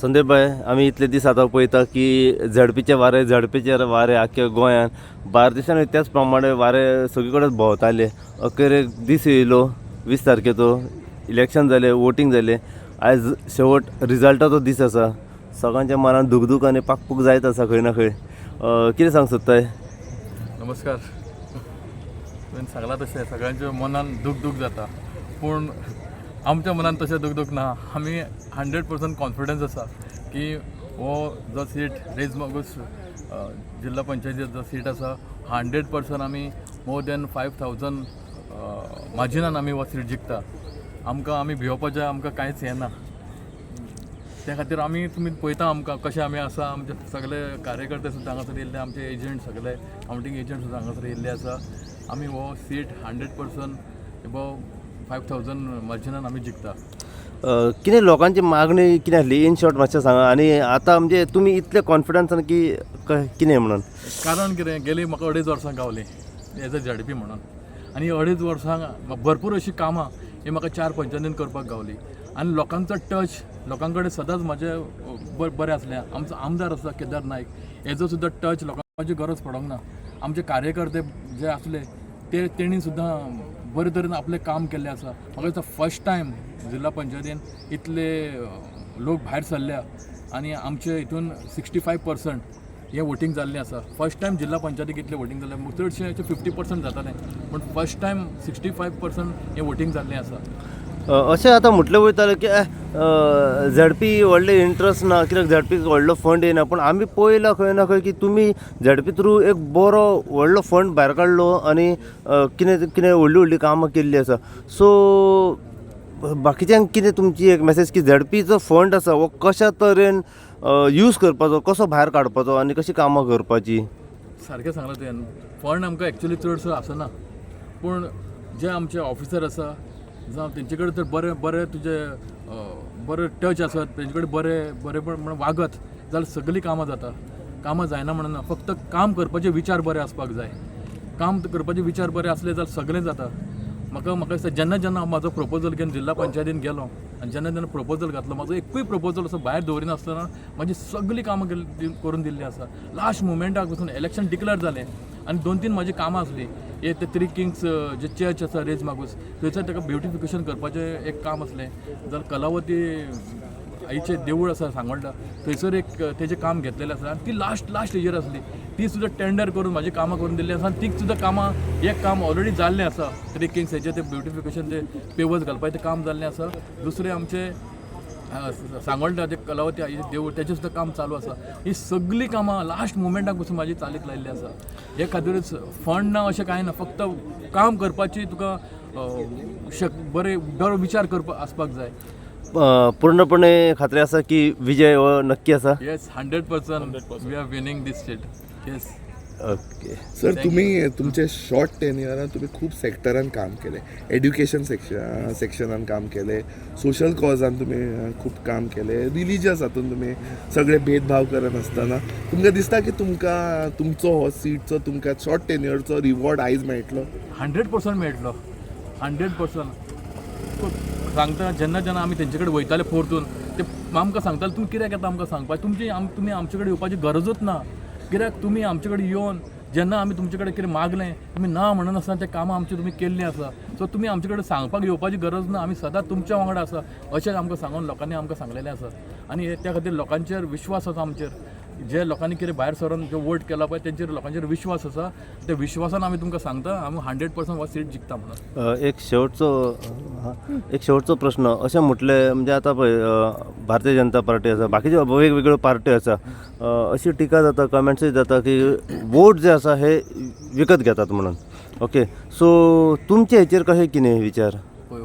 संदीप भाई, आमी इतले दीस आतां पळयता की झेडपीचे वारे, झेडपीचे वारे आख्ख्या गोंयान, बार्देशान त्याच प्रमाणे वारे सगळे कडेन भोंवताले. अखेर एक दीस येयलो, 20 तारखेचो इलेक्शन जालें, वोटींग जालें. आयज शेवट रिजल्टाचो दीस आसा. सगळ्यांच्या मनान दुखदूख आनी पाकपूक जायत आसा खंय ना खंय. कितें सांग सोदताय? नमस्कार. तुवें सांगलां तशें सगळ्यांच्या मनान दूख दूख जाता, पूण आमच्या मनान तशें दूख दूख ना. आमी 100% कॉन्फिडन्स आसा की हो जो सीट, रेज मागूस जिल्हा पंचायतीचो जो सीट आसा, 100% आमी मोर दॅन 5000 मार्जिनान आमी हो सीट जिखता. आमकां आमी भियोवपाचें आमकां कांयच हें ना. त्या खातीर आमी, तुमी पळयता आमकां कशें आमी आसा. आमचे सगळे कार्यकर्ते सुद्दां हांगासर येयल्ले, आमचे एजंट, सगळे कावंटींग एजंट सुद्दां हांगासर येयल्ले आसा. आमी हो सीट 100% एबोव 5000 मार्जिनान आमी जिखता. कितें लोकांची मागणी कितें आसली, इन शॉर्ट मातशें सांगा. आनी आतां म्हणजे तुमी इतले कॉन्फिडन्सान की कितें म्हणून? कारण कितें, गेली म्हाका अडेज वर्सां गावलीं एज अ झेडपी म्हणून आनी अडेज वर्सां भरपूर अशीं कामां ही म्हाका चार पंचायतीन करपाक गावली आनी लोकांचो टच, लोकां कडेन सदांच म्हजें बरें आसलें. आमचो आमदार आसा केदार नायक, हेजो सुद्दां टच, लोकांची गरज पडोंक ना. आमचे कार्यकर्ते जे आसले ते तेणी सुद्दां बरे तरेन आपलें काम केल्लें आसा. म्हाका दिसता फर्स्ट टायम जिल्हा पंचायतीन इतले लोक भायर सरल्या आनी आमचे हितून 65% हें वोटींग जाल्लें आसा. फर्स्ट टायम जिल्हा पंचायतीक इतलें वोटींग जालें. चडशें 50% जातालें, पूण फर्स्ट टायम 65% हें वोटींग जाल्लें आसा. अशें आतां म्हटलें वयतालें की झेडपी व्हडलें इंट्रस्ट ना, कित्याक झेडपीक व्हडलो फंड येयना. पूण आमी पळयलां खंय ना खंय की तुमी झेडपी थ्रू एक बरो व्हडलो फंड भायर काडलो आनी कितें कितें व्हडलीं व्हडलीं कामां केल्लीं आसा. सो बाकीच्यांक कितें तुमची एक मॅसेज की झेडपीचो फंड आसा हो कशा तरेन यूज करपाचो, कसो भायर काडपाचो आनी कशी कामां करपाची? सारकें सांगलां तुवें. फंड आमकां एक्चुली चडसो आसना, पूण जे आमचे ऑफिसर आसा जावं तेंचे कडेन तर बरें बरें तुजे बरें टच आसत, तेंचे कडेन बरें बरेपण म्हण वागत जाल्यार सगळीं कामां जाता. कामां जायना म्हणून ना, फक्त काम करपाचे विचार बरे आसपाक जाय. काम करपाचे विचार बरे आसले जाल्यार सगळें जाता. म्हाका म्हाका दिसता, जेन्ना जेन्ना हांव म्हाजो प्रपोजल घेवन जिल्हा पंचायतीन गेलो आनी जेन्ना जेन्ना प्रपोजल घातलो, म्हाजो एकूय प्रपोजल असो भायर दवरिनासतना म्हाजी सगळीं कामां करून दिल्लीं आसा. लास्ट मुमेंटाक पसून इलेक्शन डिक्लेअर जालें आनी दोन तीन म्हाजी कामां आसलीं. एक ते थ्री किंग्स जे चर्च आसा रेज मागूस, थंयसर ताका ब्युटिफिकेशन करपाचें एक काम आसलें. जाल्यार कलावती आईचें देवूळ आसा सांगोल्डा, थंयसर एक तेजें काम घेतलेलें आसा आनी ती लास्ट लास्ट हेजेर आसली, ती सुद्दां टेंडर करून म्हाजी कामां करून दिल्ली आसा. आनी ती सुद्दां कामां, एक काम ऑलरेडी जाल्लें आसा, थ्री किंग्स हेजें तें ब्युटिफिकेशन, ते पेवर्स घालपाचें तें काम जाल्लें आसा. दुसरें आमचें सांगोल्डा ते कलावती आईचें देवूळ, तेजें सुद्दां काम चालू आसा. ही सगळीं कामां लास्ट मुमेंटाक पसून म्हाजी चालीक लायिल्ली आसा. हे खातीरूच फंड ना अशें कांय ना, फक्त काम करपाची तुका बरे बरो विचार करपा आसपाक जाय. पूर्णपणे खात्री आसा की विजय हो नक्की आसा? Yes, 100% we are winning this seat, yes. Okay. Sir, तुम्ही तुमचे शॉर्ट टेन्युअरान तुम्ही खूप सेक्टरान काम केले. एड्युकेशन सेक्शनान काम केले, सोशल कॉजान तुम्ही खूप काम केले, रिलिजियस हातून तुम्ही सगळे भेदभाव करनासतना. तुमकां दिसता की तुमकां तुमचो हो सीटचो, तुमकां शॉर्ट टेन्युअरचो रिवॉर्ड आयज मेळटलो? 100% मेळटलो, 100%. सांगता, जेन्ना जेन्ना आमी तेंचे कडेन वयताले परतून, ते आमकां सांगताले, तुमी कित्याक येता आमकां सांगपाक? तुमची तुमी आमचे कडेन येवपाची गरजूच ना, कित्याक तुमी आमचे कडेन येवन जेन्ना आमी तुमचे कडेन कितें मागलें, तुमी ना म्हणनासतना तें कामां आमचीं तुमी केल्लीं आसा. सो तुमी आमचे कडेन सांगपाक येवपाची गरज ना, आमी सदांच तुमच्या वांगडा आसा, अशें आमकां सांगून लोकांनी आमकां सांगलेलें आसा. आनी हे त्या खातीर लोकांचेर विश्वास आसा आमचेर. जे लोकांनी कितें भायर सरून जे वोट केला पळय, तेंचेर लोकांचेर विश्वास आसा. त्या विश्वासान आमी तुमकां सांगता, आमी 100% हो सीट जिखता म्हणून. एक शेवटचो प्रश्न. अशें म्हटलें म्हणजे आतां पळय भारतीय जनता पार्टी आसा, बाकीच्यो वेगवेगळ्यो पार्ट्यो आसा, अशी टिका जाता, कमेंट्सूय जाता की वोट जे आसा हे विकत घेतात म्हणून. ओके, सो तुमचे हेचेर कशें कितें विचार? पळय,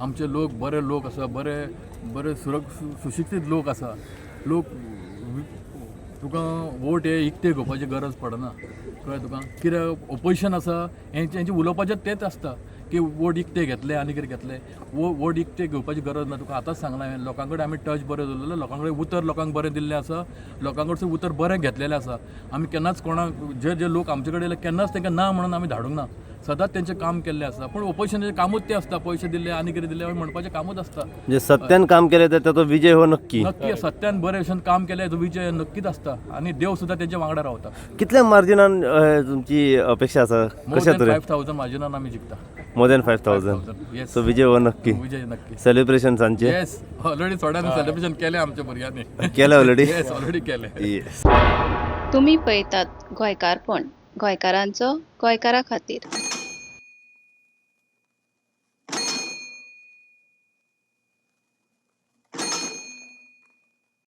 आमचे लोक बरे लोक आसा, बरे बरे सुशिक्षीत लोक आसा. लोक तुका वोट हे इकते घेवपाची गरज पडना. कळ्ळें तुका? कित्याक ओपोजिशन आसा, हेंचें उलोवपाचें तेंच आसता. की वोट इकते घेतले आनी कितें घेतले. वो वोट इकते घेवपाची गरज ना. तुका आतांच सांगलां हांवें, लोकां कडेन आमी टच बरें दवरलेलो, लोकां कडेन उतर लोकांक बरें दिल्लें आसा, लोकां कडसून उतर बरें घेतलेलें आसा. आमी केन्नाच कोणाक, जे जे लोक आमचे कडेन येयले केन्नाच तांकां ना म्हणून आमी धाडूंक ना, सदांच तेंचें काम केल्लें आसा. पूण ओपोजिशनाचें कामूच तें आसता, पयशे दिल्ले आनी कितें दिल्ले म्हणपाचें कामूच आसता. म्हणजे सत्यान काम केलें तर ताचो विजय हो नक्की. नक्की सत्यान बरे भशेन काम केलें तो विजय नक्कीच आसता आनी देव सुद्दां तेंच्या वांगडा रावता. कितल्या मार्जिनान तुमची अपेक्षा आसा? मोर कशा दॅन तरेन? 5000 मार्जिनान आमी जिखता. More than 5000? येस. सो विजय हो नक्की. विजय नक्की. सेलिब्रेशन सांजचे? येस, ऑलरेडी थोड्यांनी सेलिब्रेशन केलें आमच्या भुरग्यांनी. केलें ऑलरेडी? येस, ऑलरेडी केलें. येस. तुमी पळयतात गोंयकारपण, गोंयकारांचो गोंयकारा खातीर.